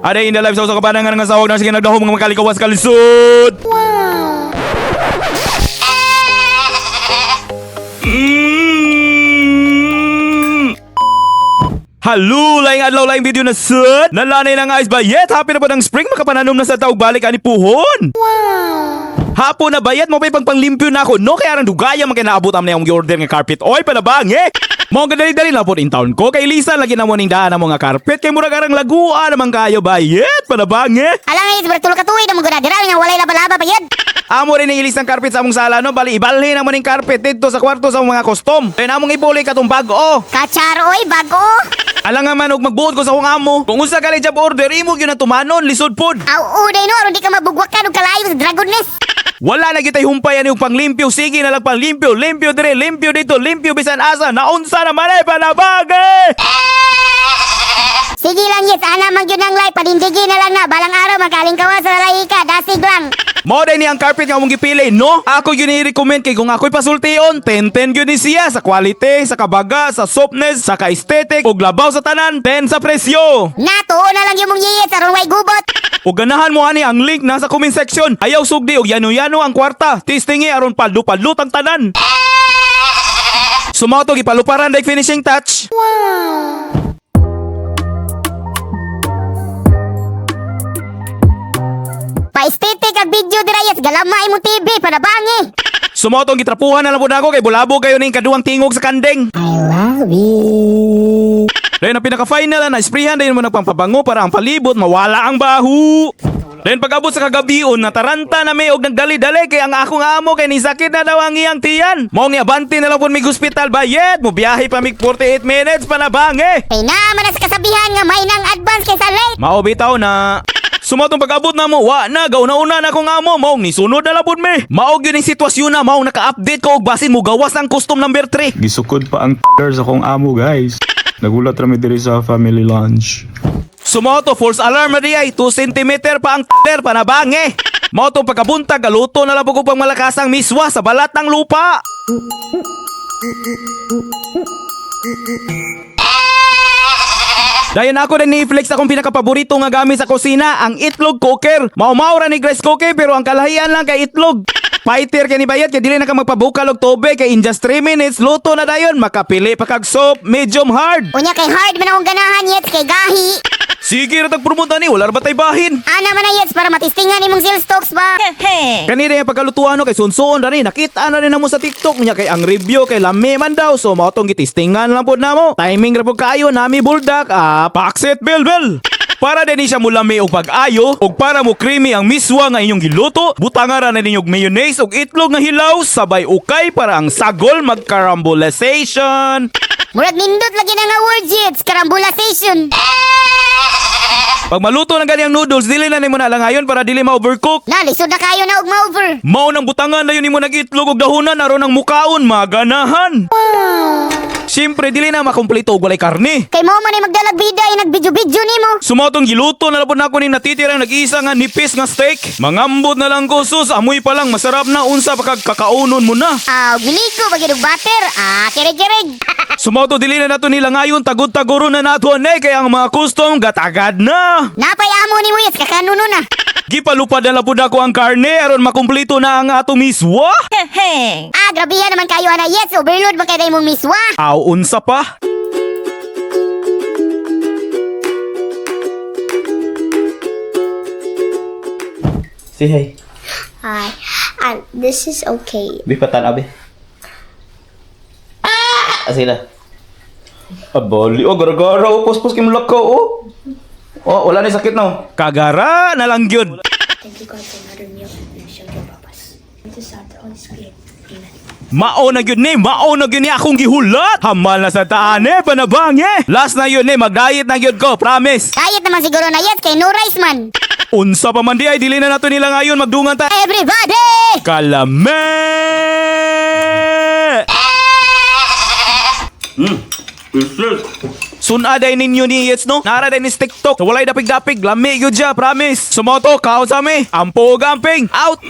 A day in the life sa usa ka panangan nga sawag na sige nagdahom nga makalikawas kalisod. Halo, laing adlaw, laing video na sud. Nalanay na nga is bayet. Happy na pa ng spring makapananom na sa taog balik ani puhon. Hapon na bayet mo pa'y pangpanglimpyo na ako. No kaya rang dugaya man kay naabot am na yung order nga carpet. Oy palabang eh. Mo dali-dali na po in town ko kay Lisa lagi na mo ning daan ang mga carpet kay murag arang lagua naman kayo bayet palabang eh. Alang eh, sobrang tulo ka tuig na mga dira nga walay laba-laba pa yun. Amo rin ang ilis ng carpet sa among sala no, bali ibalhin na mo ning carpet dito sa kwarto sa among mga custom. Then among ibuli katong bag-o. Kacharo oy, bago. Alang nga man og magbuot ko sa akong amo. Kung unsa ka job order imo gyud na tumanon lisod pod. Aw, uday no, aron di ka mabugwakan og kalayo sa Dragon Nest. Wala na kitay humpay ani og panglimpyo. Sige na lang panglimpyo. Limpyo dire, limpyo dito, limpyo bisan asa. Naunsa na man ay panabag eh. Sige lang yes, ana man gyud ang life, panindigi na lang na, balang araw makaling kawa sa lalaika, dasig lang. Mao day ni ang carpet nga among gipili, no? Ako gyud i-recommend kay kung ako'y pasultion, 10-10 gyud ni siya sa quality, sa kabaga, sa softness, sa ka-aesthetic, ug labaw sa tanan, 10 sa presyo. Natuo na lang yung mong yiyit aron way gubot. Ug ganahan mo ani ang link nasa comment section. Ayaw sugdi og yano-yano ang kwarta. Testingi aron paldo-paldo ang tanan. Sumato gipaluparan day finishing touch. Pa-aesthetic ang video dira yes, galama imong TV, panabangi. Sumoto gitrapuhan na lang po nako kay bulabo kayo ning kaduwang tingog sa kanding. I love you. Then ang pinaka-final na sprayhan din mo nagpampabango para ang palibot mawala ang baho. Then pag-abot sa kagabion nataranta na may og nagdali-dali kay ang akong amo kay nisakit na daw ang iyang tiyan. Mao ni abante na lang pud mig hospital bayet, mo biyahe pa mig 48 minutes panabangi. Kay naa man na sa kasabihan nga may nang advance kaysa late. Mao bitaw na. Sumotong pag-abot na mo, wa na, gauna-una na kong amo, maong nisunod na labod me. Mao gyud ning sitwasyon na, maong naka-update ko og basin mo gawas ang custom number 3. Gisukod pa ang sa akong amo, guys. Nagulat rami diri sa family lunch. Sumoto, false alarm na di ay, 2 cm pa ang taler, panabange. Mao tong pagkabuntag, galuto na lang po ko pang malakasang miswa sa balat ng lupa. Dayon ako rin ni-flex akong pinakapaborito nga gamit sa kusina, ang itlog cooker. Mao-mao ra ni Grace Cooker pero ang kalahian lang kay itlog. Fighter kay ni bayat kay dili na ka magpabukal og tubig kay in just 3 minutes luto na dayon, makapili pa kag soup medium hard. Unya kay hard man akong ganahan yet kay gahi. Sige ra tag promote ani, wala ra ba tay bahin? Ana man na yet para matistingan imong sales stocks ba. Kanina yung pagkalutuan no kay sunsuon ra ni nakita na rin namo sa TikTok niya kay ang review kay lami man daw so mao tong gitistingan lang pod namo. Timing ra pud kaayo nami buldak ah paksit bel bel. Para din siya mulami og pag-ayo ug para mo creamy ang miswa nga inyong giluto, butangan ra na ninyo og mayonnaise ug itlog nga hilaw sabay ukay para ang sagol magkarambolization. Murag nindot lagi na nga words yet, karambulasation. Pag maluto ng gani ang noodles, dili na nimo na langayon para dili ma-overcook. Na lisod na kayo na og ma-over. Mao nang butangan na yun nimo nag-itlog og dahunan aron ang mukaon maganahan. Siyempre dili na makumpleto og walay karne. Kay mo man ay magdalag bida ay nagbidyo-bidyo nimo. Sumotong giluto na lapod nako ning natitirang nag-isa nga nipis nga steak. Mangambot na lang ko sus, amoy pa lang masarap na unsa pa kag kakaunon mo na. Ah, giliko ba gyud og butter? Ah, kirig-kirig. Sumoto dili na nato nila ngayon tagud-taguro na nato ane kay ang mga custom gatagad na. Napay amo nimo yet kakanuno na. Gipalupad na lapod nako ang karne aron makumpleto na ang atong miswa. Ah, grabihan naman kayo ana yes, overload man kay imong miswa. Aw unsa pa? Say hi. Hi. And this is okay. Bi patan abi. Ah! Sige na. Abali, oh, gara-gara, oh, puspos kay mulakaw, oh. Oh, wala na sakit no. Kagara na lang gyud. Thank you God for another meal and shelter above us. In the Son, the Holy Spirit. Amen. Mao na gyud ni, mao na gyud ni akong gihulat. Hamal na sa taan eh, panabang eh. Last na yun eh, mag-diet na gyud ko, promise. Diet naman siguro na yes kay no rice man. Unsa pa man di ay dili na nato nila ngayon magdungan ta. Everybody! Kalame! Sunaday ninyo ni Yets no? Nara din ni TikTok. So, walay dapig-dapig. Lami gyud siya, promise. Sumoto, kaon sa mi. Ampo gamping. Out!